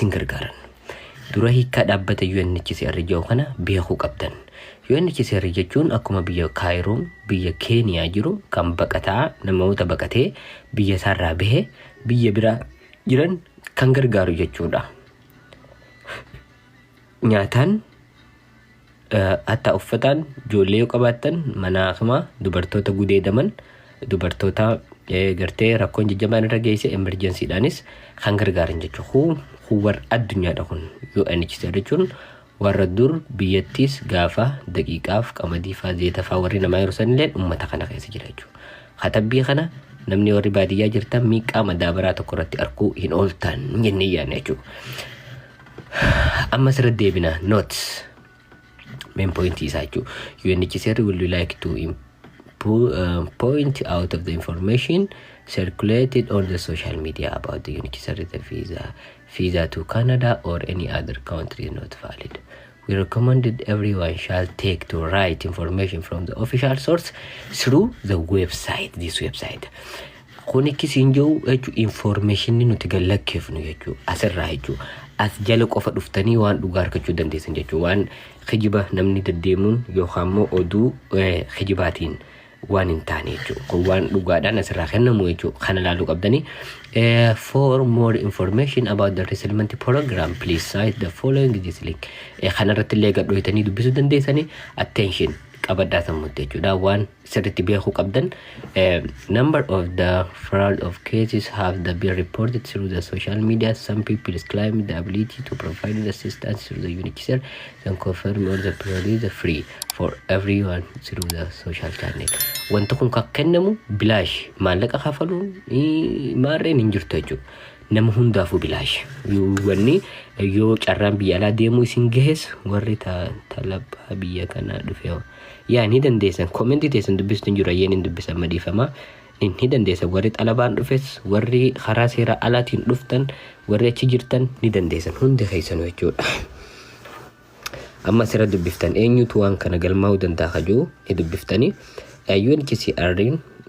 Isin gargaaran. Dura hiikkaa dhaabbata UNHCR jedhu kana beekuu qabdan. UNHCR jechuun akkuma biyya Kaayiroo, biyya Keeniyaa jiru kan baqataa namoota baqatee biyya isaarraa bahe biyya biraa jiran kan gargaaru jechuudha. Nyaataan hatta uffataan ijoollee yoo qabaattan mana hakimaa dubartoota gudeedaman dubartoota gartee rakkoon jajjabaan irra geesse emerjensiidhaanis kan gargaaran jechuudha. Kun warra addunyaadha kun UNHCR jechuun warra dur biyyattiis gaafa daqiiqaaf qamadii faa zeeta faa warri namaa yeroo sanillee uummata kana keessa jira jechuudha. Katabbii kana namni warri baadiyyaa jirtan miiqaa madaabaraa tokko irratti arguu hin ooltan jennee yaadna jechuudha. Amma asirra deebina notes main point isaa jechuudha. UNHCR will like to point out of the information circulated on the social media about the UNHCR the visa to Canada or any other country is not valid. We recommended everyone shall take to write information from the official source through the website, this website. Kun akkasiin jiru jechuun informationni nuti gallakkeefnu jechuudha. Asirraa jechuudha. As jala qofa dhuftanii waan dhugaa argachuu dandeessan jechuudha. Waan kijiba namni deddeemuun yookaan immoo oduu kijibaatiin waan hin taane jechuudha. Kun waan dhugaadhaan asirraa kennamu jechuudha. Kana ilaaluu qabdanii. For more information about the resettlement program, please cite the following this link. Kanarratti illee gadhooytanii dubbisuu dandeessanii. Attention, qabadhaa sammuutti jechuudha. Waan sirriitti beekuu qabdan, number of the fraud of cases have the been reported through the social media. Some people claim the ability to provide assistance through the UNHCR and confirm or the produce free for everyone through the social channel. Wanta kun kan kennamu bilaash, maallaqa kafaluun maarreen hin jirtu jechuudha. Nama hundaafuu bilaash. Wanni yoo carraan biyya alaa deemuu isin gahes, warri talabbaa biyya kanaa dhufe yaa ni dandeessan. Commentii teessan dubbistu hin jiru, ayyeen hin dubbisan madiifamaa. Ni dandeessan, warri xalabaan dhufes, warri karaa seera alaatiin dhuftan, warri achi jirtan ni dandeessan hundi keessanuu jechuudha. Amma asirra dubbiftan eenyutu waan kana galmaa'uu danda'a kajuu ni dubbiftanii. UNHCR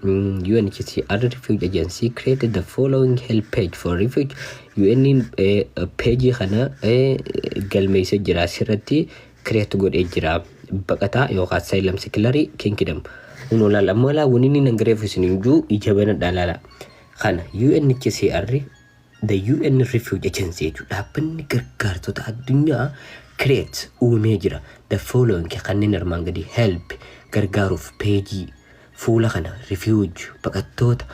UNHCR Refugee Agency created the following help page for refugee. UN page kana galmeessee jira, asirratti create godhee jira, baqataa yookaan asylum seeker kingdom. Kun olaal ammoo laa wanni inni nangareef isin hin jiru ija banadhaa laala. Kana UNHCR, the UN Refugee Agency jechuudha. Dhaabbanni gargaartota addunyaa create uumee jira. The following kanneen armaan gadii help gargaaruuf peejii fuula kana refugee baqattoota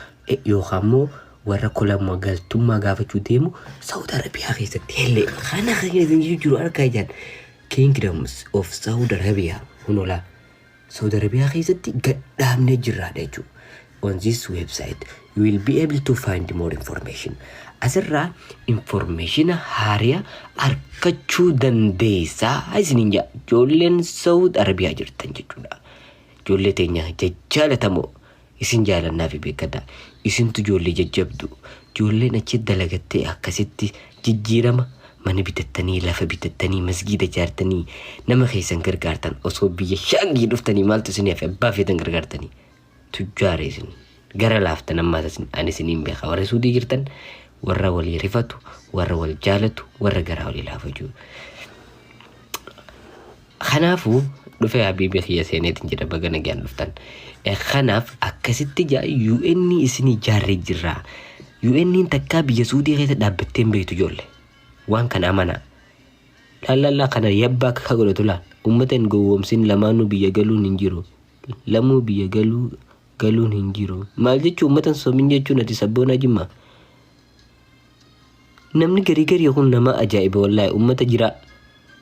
yookaan immoo warra kola galtummaa gaafachuu deemu Saudi Arabiyaa keessatti hellee kana keessa jiru argaa jiran Kingdoms of Saudi Arabia hunolaa Saudi Arabiyaa keessatti gadhaabnee jirraadha jechuudha. On this website you will be able to find more information. Asirraa information haariyaa argachuu dandeessaa isiniin jedha. Ijoolleen Saudi Arabiyaa jirtan jechuudha. Ijoollee teenya jajjaalatamoo isin jaalannaa fi beekadha. Isintu ijoollee jajjabdu. Ijoolleen achi dalagattee akkasitti jijjiirama mana bitattanii, lafa bitattanii, masgiida ijaartanii, nama keessan gargaartan. Osoo biyya shaangii dhuftanii maaltu isin hafe? Abbaa feetan gargaartanii. Tujjaare isin gara laaftan ammaas ani isiniin beeka. Warra Suudii jirtan warra walii rifatu, warra wal jaalatu, warra garaa walii laafu jechuudha. Kanaafuu dhufee habiibii kiyya seeneetiin jedha, baga nagaan dhuftan. Kanaaf akkasitti jaa UN isin ijaarree jirra. UN takkaa biyya Suudii keessa dhaabbattee hin beektu ijoollee. Waan kana amanaa. Laallallaa kana yabbaa akka godhatu laal. Uummata hin gowwoomsin, lamaanuu biyya galuun hin jiru. Lamuu biyya galuu galuun hin jiru. Maal jechuun uummata hin soomin jechuun ati sabboonaa jimmaa. Namni garii garii kun nama ajaa'iba wallaahi, uummata jira.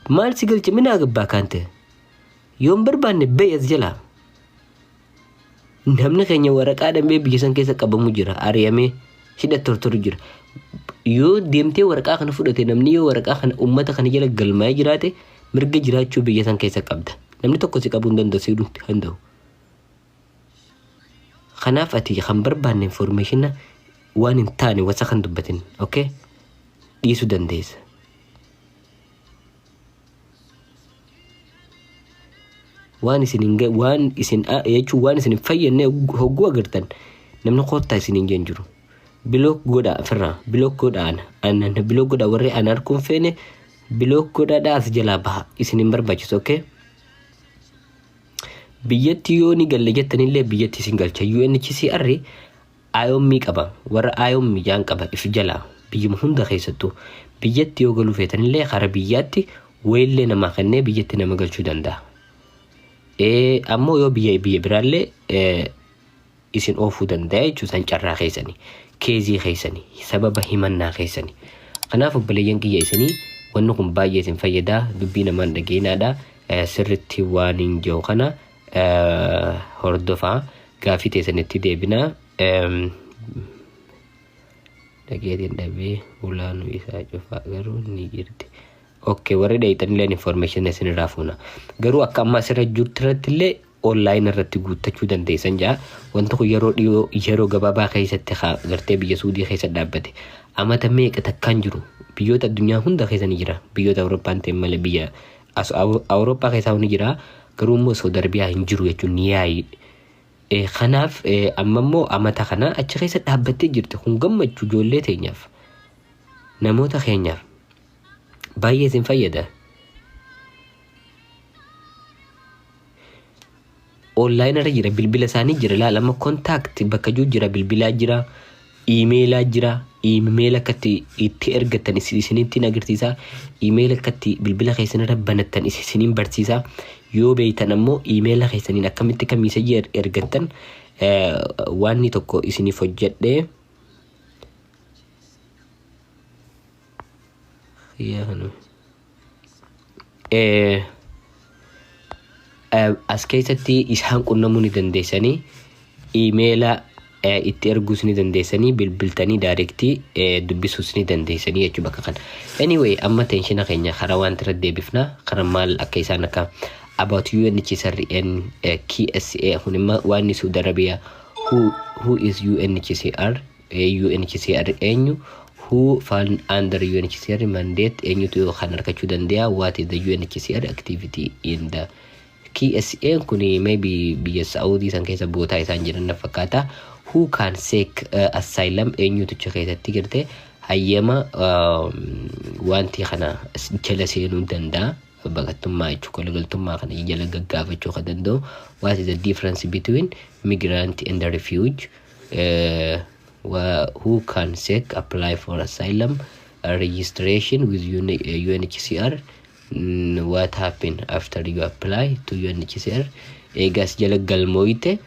Maal si galche minaa gabbaa kan ta'e? Yoon barbaanne ba'i as jalaa. Namni keenya waraqaa dambee biyya san keessa qabamu jira. Ari'amee hidha tortoru jira. Yoo deemtee waraqaa kana fudhate, namni yoo waraqaa kana uummata kana jala galmaa'ee jiraate, mirga jiraachuu biyya san keessa qabda. Namni tokko si qabuu hin danda'u, si hidhuu hin danda'u. Kanaaf ati kan barbaanne information waan hin taane wasa kan dubbatin, okay? Dhiisuu dandeessa. Waan isin hin waan isin jechuun waan isin hin fayyadne hogguu agartan namni koottaa isin hin jiru. Block godha ofirraa, block godha. Ana ana block godha. Warri ana arguun feene block godhaadhaa, as jalaa baha, isin hin barbaachisu. Okay, biyyatti yoo ni galle jettanillee biyyatti isin galcha. UNHCR IOM qaba, warra IOM jaan qaba if jalaa. Biyyuma hunda keessattuu biyyatti yoo galuu feetanillee kara biyyaatti wayillee namaa kennee biyyatti nama galchuu danda'a. Ammoo yoo biyya biraallee isin oofuu danda'a jechuun san carraa keessanii, case keessanii, sababa himannaa keessanii. Kanaaf obboleeyyan kiyya, isinii wanni kun baay'ee isin fayyadaa. Dubbii namaan dhageenyaadha. Sirritti waan hin jiru kana hordofaa, gaafii teessanitti deebinaa. Dhageetiin dhabee ulaanuu isaa cufaa garuu ni jirti. Okay, warri dheeyxanillee information isinirraa fuuna. Garuu akka amma asirra jirtu irratti illee online irratti guuttachuu dandeessan jaa. Wanti kun yeroo dhiyoo, yeroo gabaabaa keessatti gartee biyya Suudii keessa dhaabbate. Amata meeqa takkaan jiru, biyyoota addunyaa hunda keessa ni jira. Biyyoota Awurooppaan ta'e malee biyya Awurooppaa keessaa ni jira. Garuu immoo Saudi Arabiyaa hin jiru jechuun ni yaayi. Kanaaf amma immoo amata kana achi keessa dhaabbattee jirti. Kun gammachuu ijoollee teenyaaf, namoota keenyaaf baay'ee isin fayyada. Online irra jira, bilbila isaanii jira. Ilaala, amma contact bakka jiru jira, bilbilaa jira, iimeelaa jira. Email akkatti itti ergattan isinitti agarsiisa. Email akkatti bilbila keessan irra banattan isiniin barsiisa. Yoo beeytan ammoo iimeela keessaniin akkamitti akka message ergattan waanni tokko isiniif hojjedhee. Yaa kana. As keessatti isaan qunnamuu ni dandeessanii, iimeela itti erguus ni dandeessanii, bilbiltanii direct dubbisuus ni dandeessanii jechuu bakka kana. Anyway, amma tension keenya karaa wanti irra deebifna, karaa maal akka isaan akka about UNHCR KSA kun immoo waan Saudi Arabia. Who is UNHCR? UNHCR eenyu? Who fall under UNHCR mandate? Eenyutu kan argachuu danda'a? What is the UNHCR activity in the KSA? Kun maybe biyya Saudii san keessa bootaa isaan jiran na fakkaata. Who can seek asylum? Eenyutu achi keessatti gartee hayyama wanti kana jala seenuu danda'a, baqattummaa jechuudha, kolagaltummaa kana jala gaggaafachuu kan danda'u? What is the difference between migrant and the refugee? Who can seek apply for asylum? Registration with UNHCR. What happen after you apply to UNHCR? Eegas jala galmooyte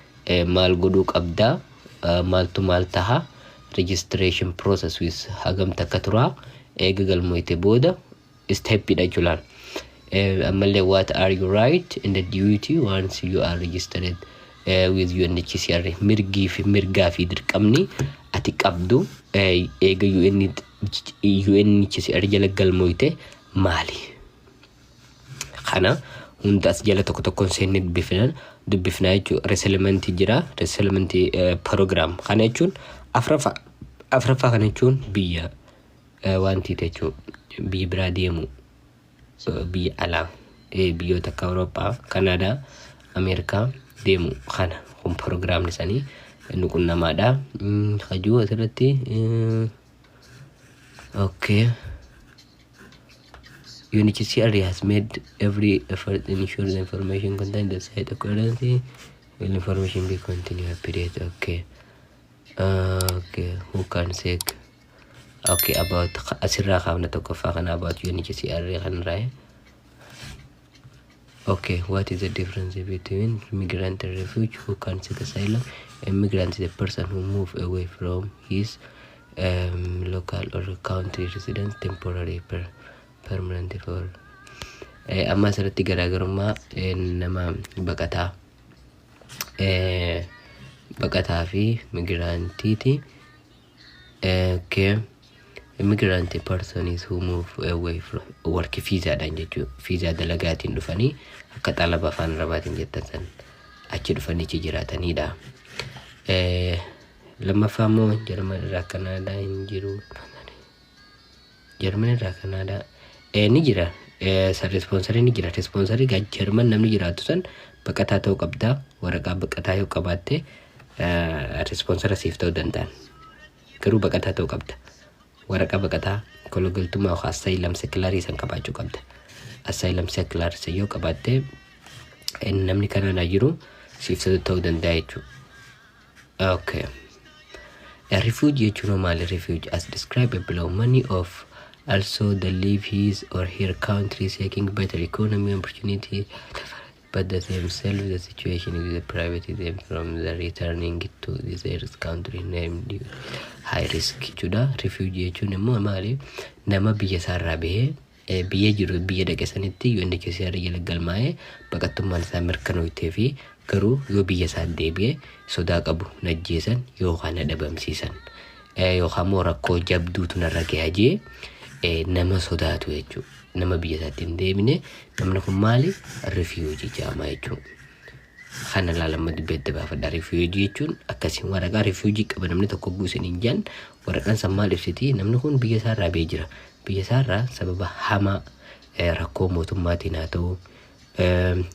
maal godhuu qabdaa? Maaltu maal taha? Registration process with hagam takka turaa eega galmooyte booda? Stepidha jechuudhaan. Ammallee what are your right and the duty once you are registered with UNHCR? Mirgii fi mirgaa fi dirqamni ati qabdu eega UNHCR jala galmooyte maali? Kana hunda as jala tokko tokkoon seenne dubbifnaan dubbifnaa jechuudha. Resettlement jira, resettlement program kana jechuun afraffaa. Afraffaa kana jechuun biyya wanti jechuudha, biyya biraa deemu, biyya alaa, biyyoota akka Awurooppaa, Kanaadaa, Ameerikaa deemu kana kun proogiraamni isaanii nu qunnamaadha. Hajuu asirratti okay. UNHCR has made every effort to ensure the information contained the site accordingly. Will information be continue update? Okay. Okay. Who can seek? Okay, about asirraa kaafna tokkoffaa kana, about UNHCR kanarraa. Okay, what is the difference between migrant and refugee? Who can seek asylum? A migrant is a person who move away from his local or country residence temporary permanent for. Amma asirratti garaagarummaa nama baqataa baqataa fi migrantiiti. Okay. Immigrant person is who move away from work viisaadhaan jechuudha. Viizaa dalagaatiin dhufanii akka xalaba afaan arabaatiin jettan san achi dhufanii achi jiraatanidha. Lammaffaa immoo Jarman irraa Kanaadaa hin jiru. Jarman irraa Kanaadaa ni jira. San sponsorii ni jira. Sponsorii gaa Jarman namni jiraatu san baqataa ta'uu qabdaa. Waraqaa baqataa yoo qabaatte sponsora siif ta'uu danda'an. Garuu baqataa ta'uu qabda. Waraqaa baqataa kologaltummaa yookaan asylum seeker san qabaachuu qabda. Asylum seeker san yoo qabaatte, namni Kanaadaa jiru siif ta'uu danda'a jechuudha. Okay. A refugee jechuun maali? Refugee as described below, many of also the leave his or her country seeking better economy opportunity, but the themselves the situation is prevent them from the returning to their country named high risk jechuudha. Refugee jechuun immoo maali? Nama biyya isaarraa bahee biyya jiru, biyya dhaqe sanitti UNHCR jala galmaa'ee baqattummaan isaa mirkanootee fi garuu yoo biyya isaa deebi'e sodaa qabu, najjeesan yookaan na dhabamsiisan yookaan immoo rakkoo jabduutu narra gahaa jee nama sodaatu jechuudha. Nama biyya isaatti hin deebine, namni kun maali? Refugee jedhama jechuudha. Kana ilaalama dubbii adda baafadha. Refugee jechuun akkasiin waraqaa refugee qaba namni tokko guusin hin jaan, waraqaan san maal ibsiti? Namni kun biyya isaarraa ba'ee jira. Biyya isaarraa sababa hamaa rakkoo mootummaatiin haa ta'u,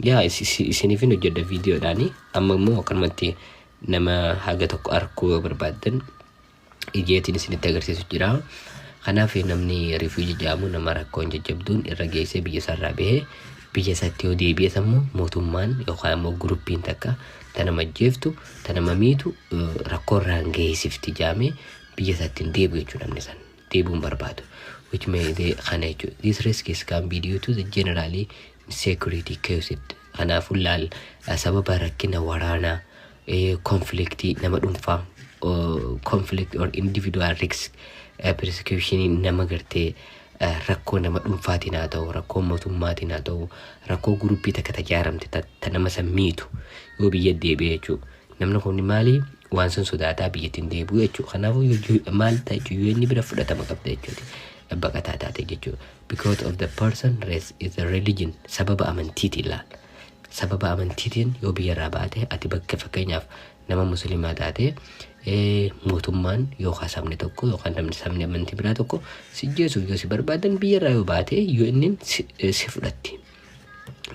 yaa isiniifin hojjedha viidiyoodhaani. Amma immoo akkanumatti nama haga tokko arguu yoo barbaaddan ijeetiin isinitti agarsiisu jira. Kanaaf namni refugee jedhamu nama rakkoon jajjabduun irra geessee biyya isaarraa bahee, biyya isaatti yoo deebi'e immoo mootummaan yookaan immoo groupiin takka ta nama ajjeeftu, ta nama miitu, rakkoo irraan geessifti jaamee biyya isaatti hin deebi'u jechuudha, namni san deebi'uun barbaadu. Which may they kana jechuudha. This risk is can be due to the generally insecurity caused. Kanaafuu laal, sababa rakkina waraanaa, conflictii nama dhuunfaa, conflict or individual risk, persecution, nama gartee rakkoo nama dhuunfaatiin haa ta'u, rakkoo mootummaatiin haa ta'u, rakkoo groupii takka tajaaramte ta nama san miitu yoo biyya deebi'e jechuudha. Namni kun maali? Waan san sodaataa biyyatti hin deebi'u jechuudha. Kanaafuu maal ta'a jechuudha? Inni bira fudhatama qabda jechuudha. Baqataa taate jechuudha. Because of the person race is a religion, sababa amantiitiin laal. Sababa amantiitiin yoo biyyarraa baate, ati bakka fakkeenyaaf nama musliimaa taate, mootummaan yookaan sabni tokko yookaan namni sabni amantii biraa tokko si jeesuuf yoo si barbaadan, biyyarraa yoo baate yoo inni si fudhatti.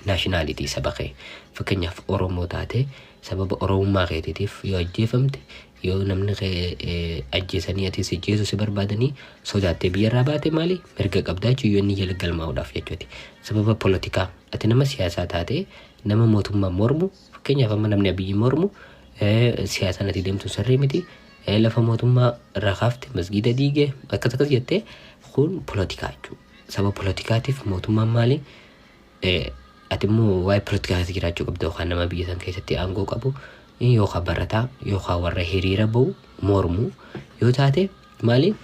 Nationality saba kee, fakkeenyaaf Oromoo taate, sababa Oromummaa keetiitiif yoo ajjeefamte, yoo namni kee ajjeesanii ati si jeesu si barbaadanii sodaattee biyyarraa baate, maali, mirga qabdaa jechuun yoo inni jala galmaa'uudhaaf jechuuti. Sababa polotikaa, ati nama siyaasaa taate, nama mootummaa mormu, fakkeenyaaf amma namni Abiyyi mormu, siyaasaan ati deemtu sirrii miti, lafa mootummaa irraa kaafte, masgiida diigee, akkas akkas jettee, kun polotikaa jechuudha. Sababa polotikaatiif mootummaan maali, ati immoo waa'ee polotikaa jiraachuu qabda, yookaan nama biyya san keessatti aangoo qabu yookaan barataa yookaan warra hiriira bahu mormu yoo taate, maali,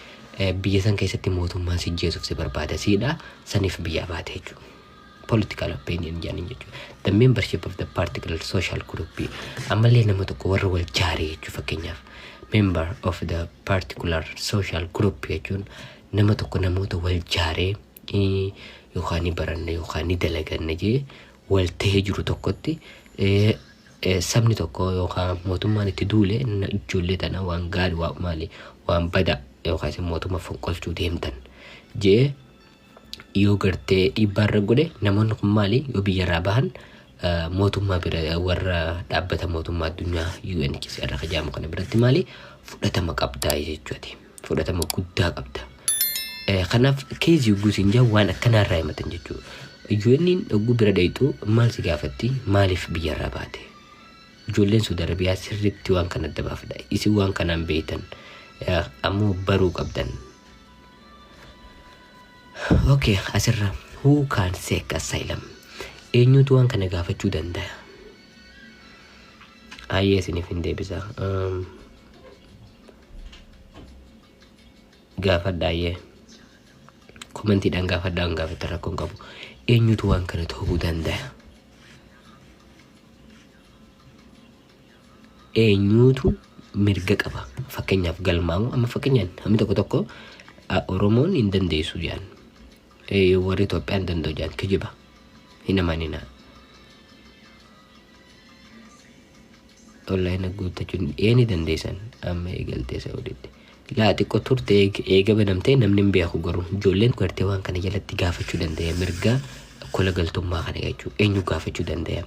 biyya san keessatti mootummaan si jeesuuf si barbaada, siidha, saniif biyyaa baate jechuudha. Political opinion jedhanii jechuudha. The membership of the particular social group, ammallee nama tokko warra wal jaaree jechuudha. Fakkeenyaaf member of the particular social group jechuun nama tokko namoota wal jaaree yookaan ni baranna yookaan ni dalaganna jee wal ta'ee jiru tokkotti, sabni tokko yookaan mootummaan itti duule, ijoollee tana waan gaarii, waa maali, waan bada yookaan mootummaa fonqolchuu deemtan jee yoo gartee dhiibbaarra godhe, namoonni kun maali, yoo biyyarraa bahan mootummaa bira, warra dhaabbata mootummaa addunyaa UNHCR jedhamu kana biratti maali, fudhatama qabdaa jechuudha. Fudhatama guddaa qabda. Kanaaf caseii yogguu siin jaa waan akkanaarraa himatan jechuudha. UN'n yogguu bira dheeyxu maal si gaafatti? Maaliif biyyarraa baate? Ijoolleen Saudi Arabiyaa sirriitti waan kana adda baafadha. Isin waan kanaan beektan ammoo baruu qabdan. Okay, asirra who can seek asylum? Eenyutu waan kana gaafachuu danda'a? Ayyee, isiniif hin deebisa. Gaafadha ayyee. Commentiidhaan gaafadha, waan gaafatan rakkoon qabu. Eenyutu waan kana ta'uu danda'a? Eenyutu mirga qaba? Fakkeenyaaf galmaa'u, amma fakkeenyaan namni tokko tokko Oromoon hin dandeessu jedhan. Warri Itoophiyaa hin danda'u jedhan, kijiba. Hin amaninaa. Onlaayina guuttachuun ee ni dandeessan, amma eegaltee Saawuditti. Laa, xiqqoo turte eega banamtee namni hin beeku, garuu ijoolleen gartee waan kana jalatti gaafachuu danda'e mirga kola galtummaa kana jechuudha. Eenyu gaafachuu danda'a?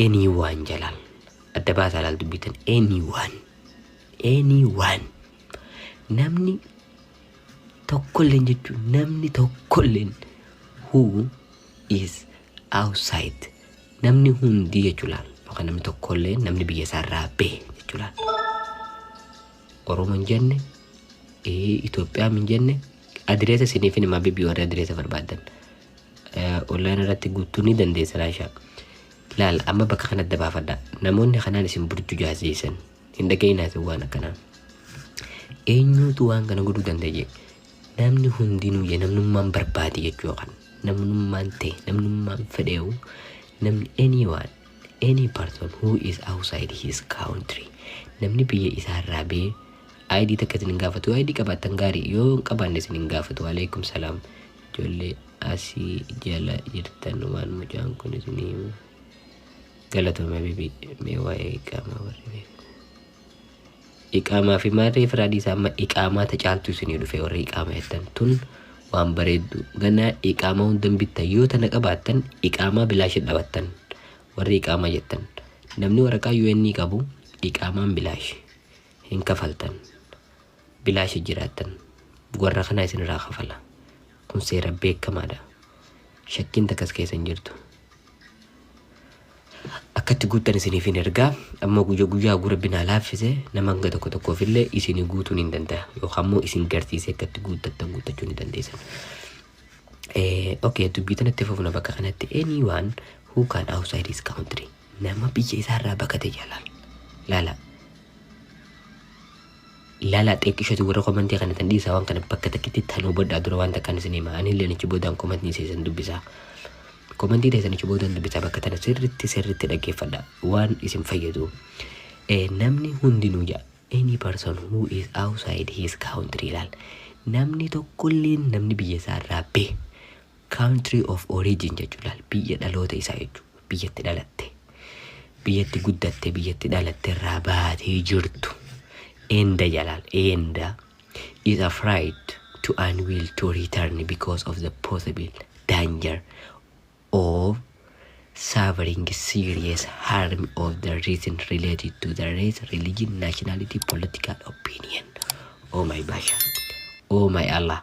Anyone jalaal. Adda baasaa laal dubbitan, anyone. Anyone. Namni tokkolleen jechuun, namni tokkolleen who is outside, namni hundi jechuu laal, yookaan namni tokkolleen, namni biyya isaarraa bahe jechuu laal. Oromoo hin jenne, Itoophiyaa hin jenne. Adireesa isiniif himaa bibbii, warri adireesa barbaadan online irratti guutuu ni dandeessa laashaa. Laal, amma bakka kanatti dabaafadha. Namoonni kanaan isin burjuu jaasisan hin dhaga'inaa waan akkanaa. Eenyuutu waan kana godhuu danda'a? Namni hundinuu jee, namnummaan barbaade jechuu, yookaan namnummaan ta'e, namnummaan fedheewu, namni anyone, any person who is outside his country, namni biyya isaarraa ba'ee, ID takka isin hin gaafatu. ID qabaattan gaarii, yoo hin qabaanne isin hin gaafatu. Alaikum salaam. Ijoollee asii jala jirtan, waan mucaan kun isin himu galatooma. Bibi, mee waa'ee iqaamaa warri beeku, iqaamaa fi maarree firaadii isaa. Amma iqaamaa tacaaltu isinii dhufe. Warri iqaamaa jettan tun waan bareeddu. Ganaa iqaamaa hundan bittan. Yoo tana qabaattan iqaamaa bilaasha dhabattan. Warri iqaamaa jettan, namni waraqaa UN qabu iqaamaan bilaash, hin kafaltan, bilaasha jiraattan. Warra kanaa isinirraa kafala. Kun seera beekamaadha, shakkiin takkas keessa hin jirtu. Akkatti guuttan isiniif hin ergaa. Amma guyyaa guyyaa gura binaa laaffise, nama hanga tokko tokkoof illee isinii guutuun hin danda'a, yookaan immoo isin garsiisee akkatti guuttattan guuttachuu ni dandeessan. Okay, dubbii tanatti fufna bakka kanatti. Anyone who can outside his country, nama biyya isaarraa baqate jaalaal laala laala xiqqishatu. Warra komantii kana tan dhiisaa, waan kana bakka takkitti tan hubadhaa. Dura waan takkaan isin hima, ani illee achi boodaan komantii seesan dubbisaa, komantii teessan achi boodaan dubbisaa. Bakka tana sirritti sirritti dhaggeeffadha, waan isin fayyadu. Namni hundinuu jaa, any person who is outside his country, ilaal, namni tokkolleen, namni biyya isaarraa bahe, country of origin jechuu ilaal, biyya dhaloota isaa jechuu, biyyatti dhalatte, biyyatti guddatte, biyyatti dhalatte irraa baatee jirtu, and jalaal and is afraid to unwill to return because of the possible danger of suffering serious harm of the reason related to the race, religion, nationality, political opinion. Oh my basha. Oh my Allah.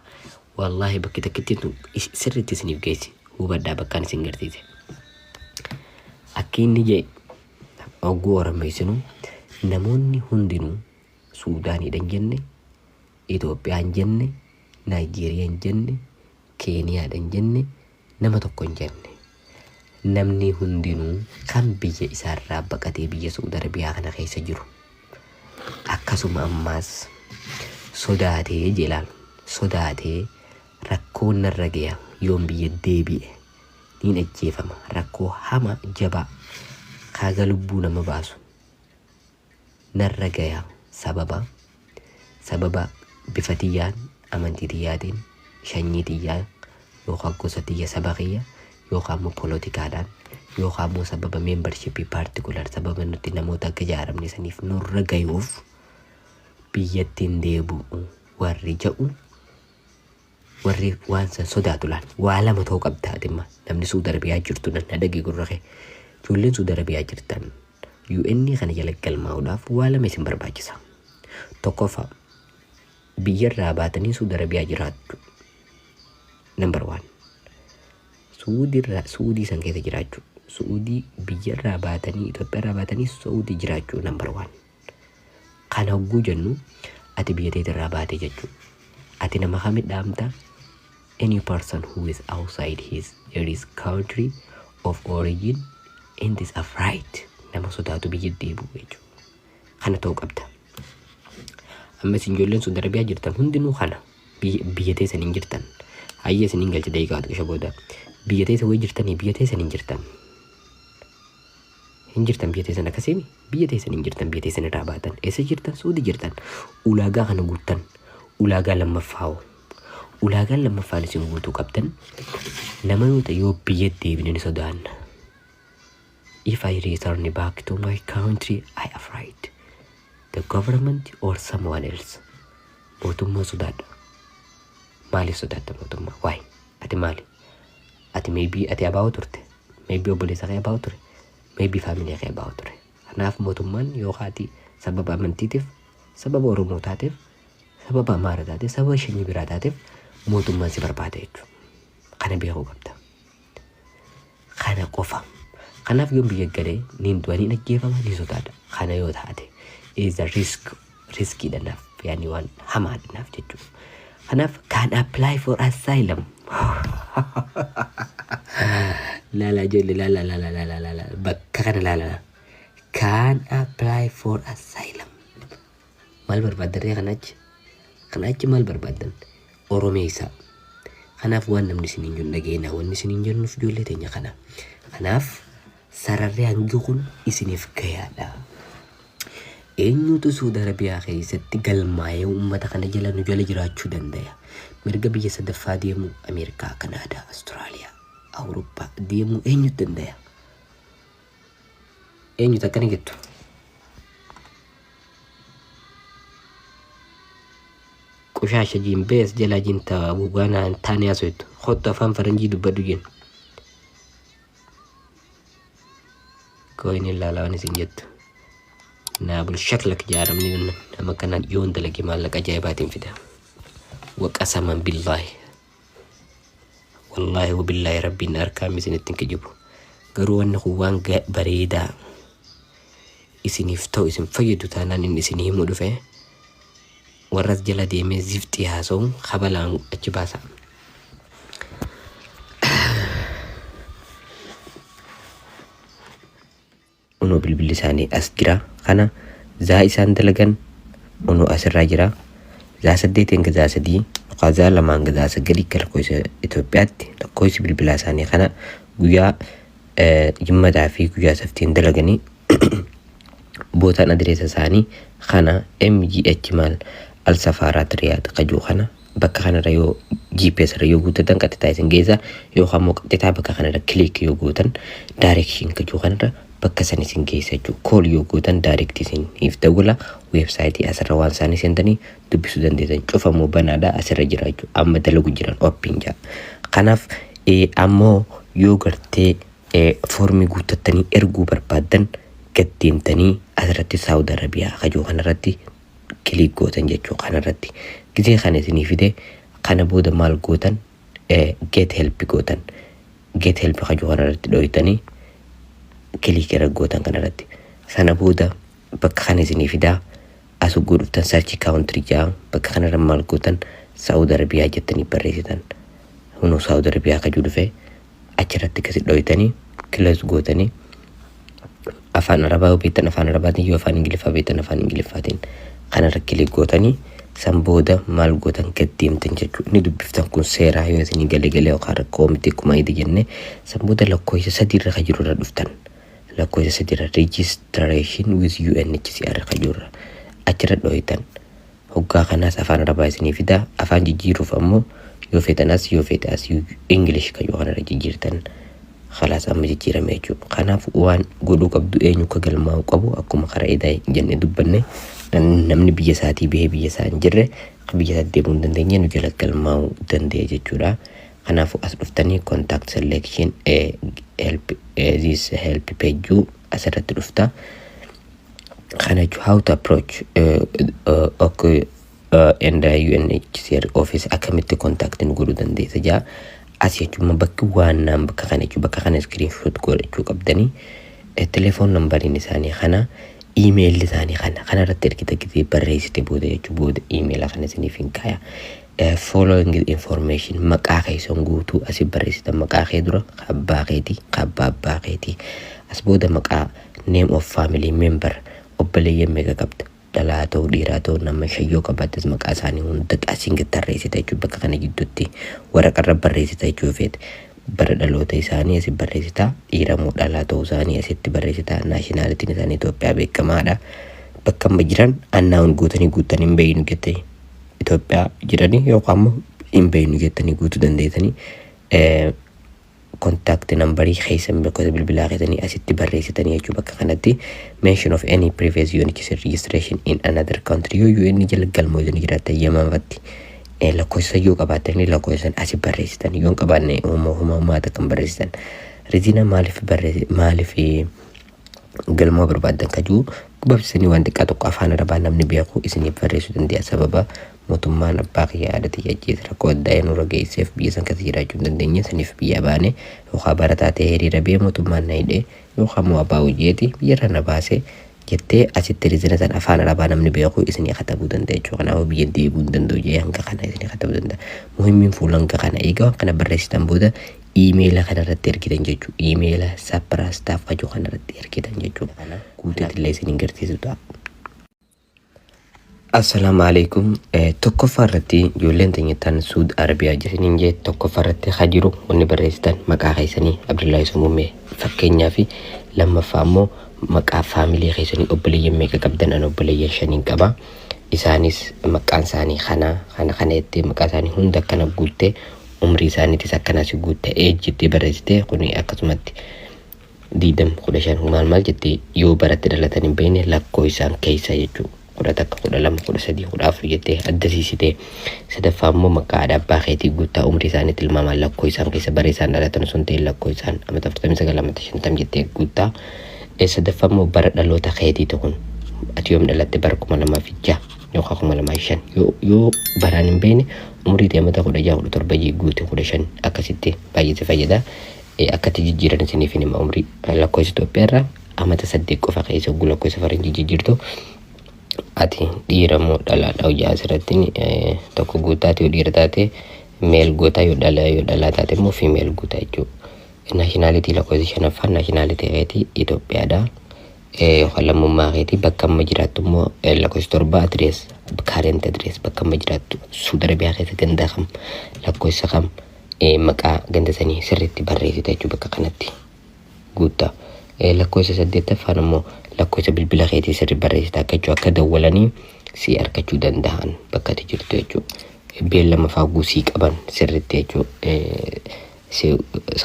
Wallahi bakki takkitti tun sirriitti isiniif geessi. Hubadhaa, bakkaan isin garsiise. Akka inni jee ogguu oromeessinu, namoonni hundinuu Suudaaniidhan jenne, Itoophiyaan jenne, Naayijeeriyaan jenne, Keeniyaadhan jenne, nama tokko hin jenne. Namni hundinuu kan biyya isaarraa baqatee biyya Saudi Arabiyaa kana keessa jiru. Akkasuma ammaas sodaatee jelaan sodaatee, rakkoon narra gaya yoon biyya deebi'e, niin ajjeefama, rakkoo hama jabaa kaaga lubbuu nama baasu narra gaya, sababa bifa tiyyaan, amantii tiyyaatiin, sanyii tiyyaan, yookaan gosa tiyya, saba kiyya, yookaan immoo poolotikaadhaan, yookaan immoo sababa membership particular, sababa nuti namoota akka ijaaramne saniif nurra gayuuf biyyattiin deebi'u warri ja'u, warri waan san sodaatu laal, waa lama ta'uu qabda. Atimma namni Suudi Arabiyaa jirtu nan dhagee, gurra kee, ijoolleen Suudi Arabiyaa jirtan, UN kana jala galmaa'uudhaaf waa lama isin barbaachisa. Tokkoffaa, biyyarraa baatanii Suudi Arabiyaa jiraattu. Number one. Suudiirraa, Suudii san keessa jiraachuu. Suudii biyyarraa baatanii, Itoophiyaarraa baatanii Suudii jiraachuu, number one. Kana hogguu jennu, ati biyya teetirraa baate jechuudha. Ati nama kamit dhaamta? Any person who is outside his country of origin and is afraid, nama sodaatu biyya deebi'u jechuudha. Kana ta'uu qabda. Amma isin ijoolleen Suudi Arabiyaa jirtan hundinuu kana biyya teessan hin jirtan. Hayya, isin hin galche daqiiqaa xiqqisha booda. Biyya teessa wayii jirtanii, biyya teessan hin jirtan. Hin jirtan biyya teessan akkasiimi, biyya teessan hin jirtan, biyya teessan irraa baatan. Eessa jirtan? Suudi jirtan. Ulaagaa kana guuttan. Ulaagaa lammaffaa hoo? Ulaagaan lammaffaan isin guutuu qabdan, nama yoo ta'e, yoo biyya deebine ni sodaanna. If I return back to my country, I afraid the government or someone else. Mootummaa sodaadha. Maaliif sodaatta mootummaa? Waay, ati maali? Ati maybe ati abaa'oo turte. Maybe obboleessa kee abaa'oo ture. Maybe faamilii kee abaa'oo ture. Kanaaf mootummaan yookaan ati sababa amantiitiif, sababa Oromoo taateef Sababa Amaara taateef, sababa shanyii biraa taateef mootummaan si barbaada jechuudha. Kana beekuu qabda. Kana qofa. Kanaaf yoon biyya galee niin du'a, niin ajjeefama, niin sodaadha. Kana yoo taate is a risk, riskiidha naaf, yaani waan hamaadha naaf jechuudha. Kanaaf can apply for asylum. Laala ijoollee, laala laala laala laala, bakka kana laala. Can apply for asylum. Maal barbaaddan ree kana achi? Kana achi maal barbaaddan? Oromeessaa. Kanaaf waan namni isiniin jennu dhageenya, wanni isiniin jennuuf ijoollee teenya kana. Kanaaf sararri hangi kun isiniif gayaadha. Eenyutu Suudi Arabiyaa keessatti galmaa'ee uummata kana jala nu jala jiraachuu danda'a? Mirga biyya sadaffaa deemuu, Ameerikaa, Kanaadaa, Awustiraaliyaa, Awurooppaa deemuu eenyutu danda'a? Eenyutu akkana jettu? Qushaasha jiin bees jalaa jiin ta wugaanaa hin taane haasoftu. Kottu afaan faranjii dubbadhu jiin. Kooyin ilaalaa waan isin jettu. Naabul shaklak jaaramni nama kana yoon dalage maallaqa ajaa'ibaatiin fida. Waqasaman billaahi. Wallaahi wabillaahi, rabbiin harkaan isinitti hin kijibu. Garuu wanni kun waan bareedaa isiniif ta'u, isin fayyadu taanaan inni isinii himuu dhufe, warras jala deemee zifxii haasa'u kabalaan achi baasa. Unoo bilbilli isaanii as jira. Kana zaa isaan dalagan unoo asirraa jira. Zaa 8 hanga zaa 3 yookaan zaa 2 hanga zaa 9 akka lakkoofsa Itoophiyaatti lakkoofsi bilbilaa isaanii kana. Guyyaa jimmataa fi guyyaa saftiin dalaganii. Bootaan adireessa isaanii kana, MGH maal Al Safaaraat Riyaad kajuu kana. Bakka kanarra yoo GPS irra yoo guuttatan qaxxitaa isin geessa, yookaan immoo qaxxitaa bakka kanarra click yoo gootan direction kajuu kanarra bakka san isin geessa jechuudha. Call yoo gootan direct isiniif dawwala. Weebsaayitii asirra waan isaanii seentanii dubbisuu dandeessan, cufamoo banaadha asirra jira jechuudha. Amma dalagu jiran, open jaa. Kanaaf ammoo yoo gartee foormii guuttattanii erguu barbaaddan, gad deemtanii asirratti Saawud Arabiyaa kajuu kanarratti click gootan jechuu. Kanarratti gizee kana isinii fide, kana booda maal gootan? Get help gootan. Get help kajuu kanarratti dhoytanii click irra gootan kanarratti. Sana booda bakka kana isinii fidaa. As ugguu dhuftan search country jaa. Bakka kanarra maal gootan? Saawud Arabiyaa jettanii barreessitan. Hunoo Saawud Arabiyaa kajuu dhufe. Achirratti gasi dhoytanii close gootanii, afaan Arabaa yoo beektan afaan Arabaatiin, yoo afaan Ingiliffaa beektan afaan Ingiliffaatiin kanarra click gootanii, san booda maal gootan? Gad deemtan jechuudha. Ni dubbiftan. Kun seeraa yoo isinii galee galee yookaan rakkoo miti akkuma idi jenne. San booda lakkoofsa sadiirra kan jiru irra dhuftan. Lakkoofsa sadiirra registration with UNHCR kan jiru irra achirra dhohitan. Hoggaa kanaas afaan Arabaa isinii fida. Afaan jijjiiruuf ammoo yoo feetan as, yoo feete as, English kan yoo kanarra jijjiirtan, khalaas, amma jijjiirame jechuudha. Kanaaf waan godhuu qabdu, eenyu akka galmaa'u qabu akkuma karaa edaa jennee dubbanne, namni biyya isaatii bahee biyya isaa hin jirre, biyya isaatti deemuu hin dandeenye nu jala galmaa'uu danda'e jechuudha. Kanaafuu as dhuftanii contact selection, help, this help page asirratti dhufta. Kana jechuun how to approach okay, and UNHCR office, akkamitti contact nu godhuu dandeessa jaa. As jechuun bakki waannaan bakka kana jechuun bakka kana screenshot godhachuu qabdanii. Telefoon nambariin isaanii kana, iimeelli isaanii kana. Kana irratti ergita gisee barreessite booda jechuu, booda iimeela kana isiniif hin kaaya. Following information, maqaa keessan guutuu asii barreessitan. Maqaa kee dura, abbaa keetii, abbaa abbaa keetii. As booda maqaa, name of family member, obboleeyyan meeqa qabda, dhalaa ta'uu dhiiraa ta'uu, nama shayyoo qabaattes maqaa isaanii hunda asiin gad tarreessita jechuudha. Bakka kana gidduutti waraqarra barreessita jechuu feete. Bara dhaloota isaanii asii barreessita, dhiira moo dhalaa ta'uu isaanii asitti barreessita. Nationalityn isaanii Itoophiyaa beekamaadha. Bakka amma jiran annaawun guutanii guutanii hin beeynu jettanii Itoophiyaa jiranii yookaan immoo hin beeynu jettanii guutuu dandeessanii. Contact numberii keessan, bakka bilbilaa keessanii asitti barreessitanii jechuu. Bakka kanatti mention of any previous UNHCR registration in another country, yoo UN jala galmootanii jiraattan Yamanfatti lakkoofsa yoo qabaattanii lakkoofsan asi barreessitan, yoo hin qabaanne uumaa uumaa kan barreessitan. Reason maaliif barreessi, maaliif galmoo barbaadan kajuu gabaabsisanii waan xiqqaa tokko afaan Arabaa namni beeku isiniif barreessuu danda'a. Sababa Mootummaan abbaa kiyya haadha tiyya ajjeese, rakkoo addaa nurra geesseef biyya san keessa jiraachuu hin dandeenye. Saniif biyya baane yookaan barataa ta'ee hiriira bee mootummaan na hidhee yookaan immoo abbaa hojjeeti biyyarra na baase jettee asitti reason san afaan Arabaa namni beeku isinii katabuu danda'a jechuudha. Kanaafuu biyya deebi'uu hin danda'u jee hanga kana isinii katabuu danda'a. Muhimmiin fuula hanga kana egaa waan kana barreessitan booda iimeela kanarratti ergitan jechuudha. Iimeela Sapra staff kajuu kanarratti ergitan jechuudha. Guuteetillee isin garsiisu ta'a. Assalaamu alaikum. Tokkoffaa irratti ijoolleen teenyattaan Suud Arabiyaa jiraniin jee, tokkoffaa irratti haa jiru wanni barreessitan maqaa keessanii, Abdullaahi Sumummee fakkeenyaa, fi lammaffaa immoo maqaa faamilii keessanii, obboleeyyan meeqa qabdan. An obboleeyyan shaniin qaba. Isaanis maqaan isaanii kana kana kana jettee maqaa isaanii hunda akkana guuttee, umrii isaaniitis akkanas guuttee, age jettee barreessitee, kuni akkasumatti 20, 15, maal maal jettee, yoo baratti dhalatan hin beekne lakkoo isaan keessa jechuudha. 11, 12, 13, 14 jettee addasiisitee. Sadaffaa immoo maqaa haadha abbaa keetii guuttaa, umrii isaanii tilmaamaan lakkoo isaan keessa bara isaan dhalatan osoo hin ta'in lakkoo isaan amata 49, amata 50 jettee guuttaa. Sadaffaa immoo bara dhaloota keetiitu kun, ati yoom dhalatte, bara 2006 yookaan 2005. Yoo baraan hin beekne umrii ta'e amata 16, 17 guute, 15 akkasitti baay'ee si fayyada. Akkatti jijjiiran isiniif hin hima. Umrii lakkoofsa Itoophiyaa irraa amata 8 qofa keessa hogguu lakkoofsa faranjii jijjiirtu, ati dhiira moo dhalaadha hojii asirratti tokko guuttaati. Yoo dhiira taate male gootaa, yoo dhalaa taate immoo female guutaa jechuudha. Nationality, lakkoofsa shanaffaan nationality keetii Itoophiyaadha. Yookaan lammummaa keetii. Bakka amma jiraattu immoo lakkoofsa 7, address, current address, bakka amma jiraattu Suudi Arabiyaa keessa ganda kam, lakkoofsa kam, maqaa ganda sanii sirriitti barreessita jechuudha, bakka kanatti guuttaa. Lakkoofsa saddeettaffaan immoo lakkoofsa bilbila keetii sirri barreessita akka jechuudha, akka dawwalanii si argachuu danda'an bakka ati jirtu jechuudha. Beellama faa sii qaban sirriitti jechuudha.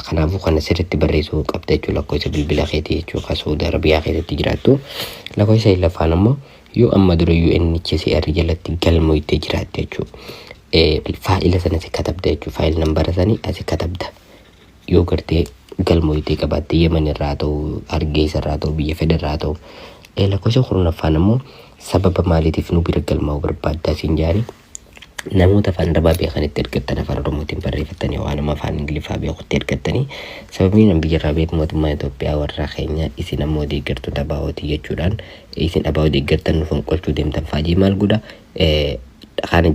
Kanaafuu kana sirriitti barreessuu qabda jechuudha, lakkoofsa bilbila keetii jechuudha kan Saudi Arabiyaa keessatti jiraattu. Lakkoofsa saglaffaan immoo yoo amma dura UNHCR jalatti galmoytee jiraatte jechuudha. Faa'ila sana si katabda jechuudha. File number sanii asi katabda. Yoo gartee galmoytee qabaatte, Yemen irraa ta'u, Hargeysa irraa ta'u, biyya fedhe irraa ta'u. Lakkoofsa 10ffaan immoo sababa maaliitiif nu bira galmaa'uu barbaaddaa siin jaani. Namoota afaan Arabaa beekanitti ergattan, afaan Oromootiin barreeffattanii, waan nama afaan Ingiliffaa beekutti ergattanii, sababiin an biyya irraa beeku mootummaa Itoophiyaa warra keenya, isin ammoo deeggartoota abaa'ootii jechuudhaan, isin abaa'oo deeggartan nu fonqolchuu deemtan faajii maal godha kana.